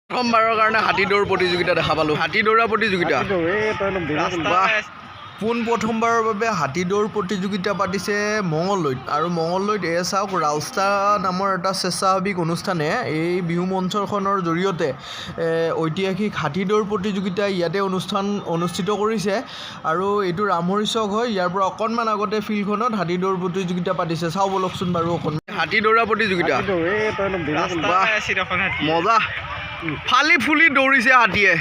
প্ৰথমবাৰৰ কাৰণে হাতী দৌৰ প্ৰতিযোগিতা দেখা পালোঁ, হাতী দৌৰা প্ৰতিযোগিতা। বাহ! পোন প্ৰথমবাৰৰ বাবে হাতী দৌৰ প্ৰতিযোগিতা পাতিছে মঙলদৈত। আৰু মঙলদৈত এয়া চাওক, ৰাউস্তা নামৰ এটা স্বেচ্ছাসেৱিক অনুষ্ঠানে এই বিহু মঞ্চখনৰ জৰিয়তে ঐতিহাসিক হাতী দৌৰ প্ৰতিযোগিতা ইয়াতে অনুষ্ঠান অনুষ্ঠিত কৰিছে। আৰু এইটো ৰামহৰি চক হয়, ইয়াৰ পৰা অকণমান আগতে ফিল্ডখনত হাতী দৌৰ প্ৰতিযোগিতা পাতিছে। চাওঁ ব'লকচোন বাৰু অকণমান হাতী দৌৰা প্ৰতিযোগিতা। বাহ, মজা! ফালি ফুলি দৌৰিছে হাতীয়ে।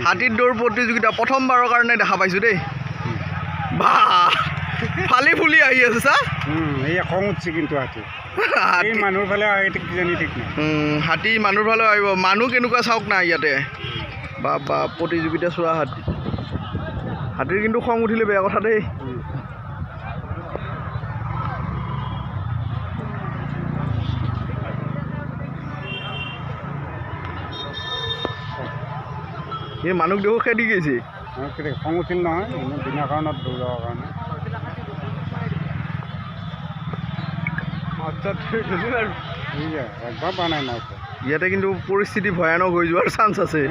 হাতীৰ দৌৰ প্ৰতিযোগিতা প্ৰথমবাৰৰ কাৰণে দেখা পাইছোঁ দেই। বাহ, ফালি ফুলি আহি আছে চা। এই খং উঠছে কিন্তু হাতী এই মানুহৰ ফালে আহে কিজানি, ঠিক নাই। হাতী মানুহৰ ফালে আহিব। মানুহ কেনেকুৱা চাওক না ইয়াতে। বা বা, প্ৰতিযোগিতা চোৱা হাতী। হাতীৰ কিন্তু খং উঠিলে বেয়া কথা দেই। এই মানুহক দেখোন খেদি গৈছে। খং উঠিল নহয় এনে বিনা কাৰণত দৌৰাৰ কাৰণে। একবাৰ পোৱা নাই মাছ। ইয়াতে কিন্তু পৰিস্থিতি ভয়ানক হৈ যোৱাৰ চান্স আছে।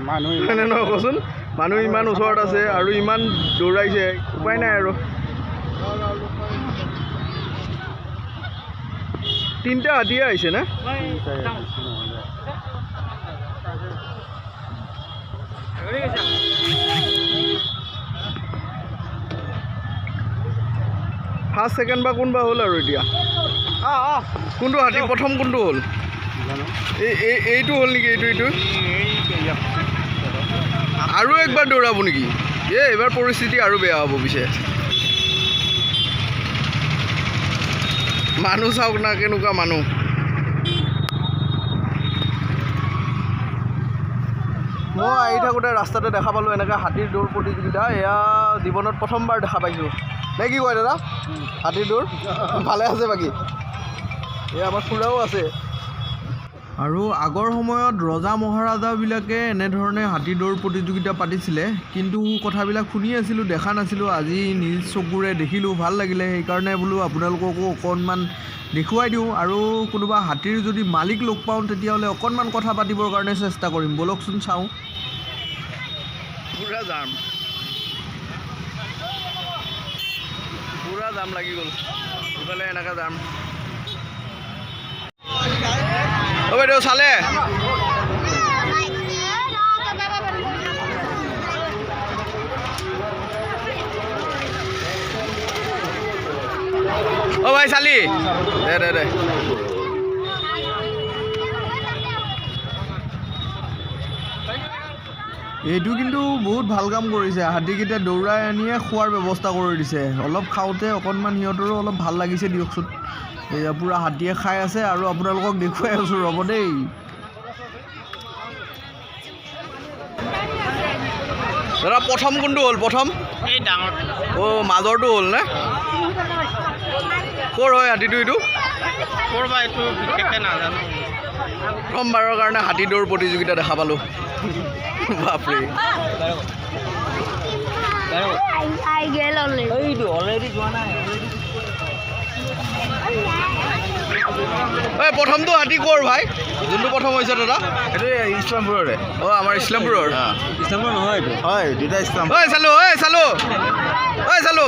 মানুহ হয়নে নহয় কচোন? মানুহ ইমান ওচৰত আছে আৰু ইমান দৌৰাইছে, উপায় নাই আৰু। তিনিটা হাতীয়ে আহিছে নে? ফাৰ্ষ্ট ছেকেণ্ড বা কোনবা হ'ল আৰু এতিয়া কোনটো হাতী প্ৰথম, কোনটো হ'ল? এই এইটো হ'ল নেকি? এইটো আৰু একবাৰ দৌৰাব নেকি? এই এইবাৰ পৰিস্থিতি আৰু বেয়া হ'ব পিছে। মানুহ চাওক না, কেনেকুৱা মানুহ। মই আহি থাকোঁতে ৰাস্তাতে দেখা পালোঁ এনেকৈ হাতীৰ দৌৰ প্ৰতিযোগিতা। এয়া জীৱনত প্ৰথমবাৰ দেখা পাইছোঁ নে কি কয় দাদা? হাতীৰ দৌৰ ভালে আছে বাকী? এই আমাৰ খুৰাও আছে। আৰু আগৰ সময়ত ৰজা মহাৰাজাবিলাকে এনেধৰণে হাতী দৌৰ প্ৰতিযোগিতা পাতিছিলে, কিন্তু কথাবিলাক শুনি আছিলোঁ, দেখা নাছিলোঁ। আজি নিজ চকুৰে দেখিলোঁ, ভাল লাগিলে। সেইকাৰণে বোলো আপোনালোককো অকণমান দেখুৱাই দিওঁ। আৰু কোনোবা হাতীৰ যদি মালিক লগ পাওঁ তেতিয়াহ'লে অকণমান কথা পাতিবৰ কাৰণে চেষ্টা কৰিম। ব'লকচোন চাওঁ। পূৰা জাম, পূৰা জাম লাগি গ'ল ইফালে, এনেকৈ জাম। অ বাইদেউ, চালে? অ ভাই, চালি? দে দে দে। এইটো কিন্তু বহুত ভাল কাম কৰিছে। হাতীকেইটা দৌৰাই আনিয়ে খোৱাৰ ব্যৱস্থা কৰি দিছে। অলপ খাওঁতে অকণমান সিহঁতৰো অলপ ভাল লাগিছে দিয়কচোন। এয়া পূৰা হাতীয়ে খাই আছে আৰু আপোনালোকক দেখুৱাই আছোঁ, ৰ'ব দেই। দাদা, প্ৰথম কোনটো হ'ল প্ৰথম? এই ডাঙৰটো। অ', মাজৰটো হ'ল নে? ক'ৰ হয় হাতীটো এইটো? ক'ৰ বা এইটো বিশেষকৈ নাজানো। প্ৰথমবাৰৰ কাৰণে হাতী দৌৰ প্ৰতিযোগিতা দেখা পালোঁ, বাপৰে। I গেল অলৰেডি। ঐ, প্ৰথমটো হাতী ক'ৰ ভাই, যোনটো প্ৰথম হৈছে দাদা? এইটো ইছলামপুৰৰে। অ', আমাৰ ইছলামপুৰৰ। ইছলামপুৰ নহয় এইটো হয়, দুটা ইছলাম। ঐ চালো, ঐ চালো, ঐ চালো।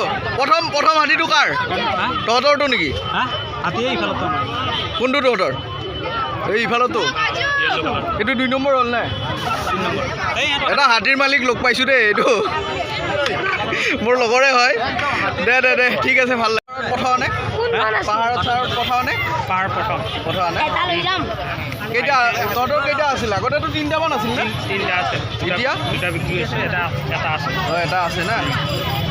প্ৰথম হাতীটো কাৰ? তহঁতৰটো নেকি? হাতী এইফালত। কোনটো তহঁতৰ? এই ইফালতো এইটো 2 নম্বৰ হ'ল নে? এটা হাতীৰ মালিক লগ পাইছোঁ দেই, এইটো মোৰ লগৰে হয়। দে দে দে, ঠিক আছে, ভাল লাগে। পঠাও নে পাহাৰত চাহাৰত পঠাও নে? পাহাৰ প্ৰথম। পঠাও নে? এটা লৈ যাম। কেইটা তহঁতৰ, কেইটা আছিল আগতেতো? তিনিটামান আছিল নে? তিনিটা আছে। এতিয়া? দুটা বিক্ৰী হৈছে, এটা এটা আছে। অঁ, এটা আছে না?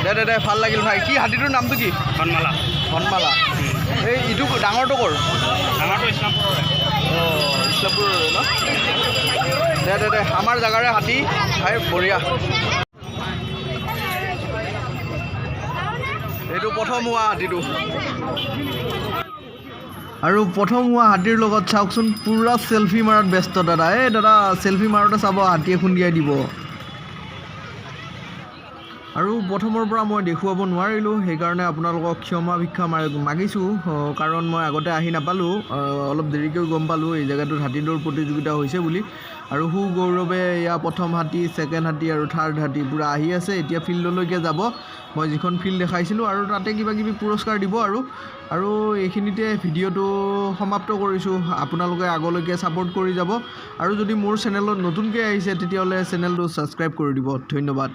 দে দে দে, ভাল লাগিল ভাই। কি হাতীটোৰ নামটো কি? ধনমালা। ধনমালা। এই ইটো ডাঙৰটো ক'ৰ? ডাঙৰটো ইছলামপুৰৰে। অঁ, ইছলামপুৰৰ ন? দে দে দে, আমাৰ জেগাৰে হাতী ভাই, বঢ়িয়া। এইটো প্ৰথম হোৱা হাতীটো। আৰু প্ৰথম হোৱা হাতীৰ লগত চাওকচোন, পূৰা চেলফি মাৰাত ব্যস্ত দাদা। এই দাদা, চেলফি মাৰোঁতে চাব, হাতীয়ে খুন্দিয়াই দিব। আৰু প্ৰথমৰ পৰা মই দেখুৱাব নোৱাৰিলোঁ, সেইকাৰণে আপোনালোকক ক্ষমা ভিক্ষা মাগিছোঁ, কাৰণ মই আগতে আহি নাপালোঁ, অলপ দেৰিকৈ গম পালোঁ এই জেগাটোত হাতী দৌৰ প্ৰতিযোগিতা হৈছে বুলি। আৰু সুগৌৰৱে এয়া প্ৰথম হাতী, ছেকেণ্ড হাতী আৰু থাৰ্ড হাতী পূৰা আহি আছে। এতিয়া ফিল্ডলৈকে যাব, মই যিখন ফিল্ড দেখাইছিলোঁ, আৰু তাতে কিবা কিবি পুৰস্কাৰ দিব। আৰু এইখিনিতে ভিডিঅ'টো সমাপ্ত কৰিছোঁ। আপোনালোকে আগলৈকে ছাপোৰ্ট কৰি যাব, আৰু যদি মোৰ চেনেলত নতুনকৈ আহিছে, তেতিয়াহ'লে চেনেলটো ছাবস্ক্ৰাইব কৰি দিব। ধন্যবাদ।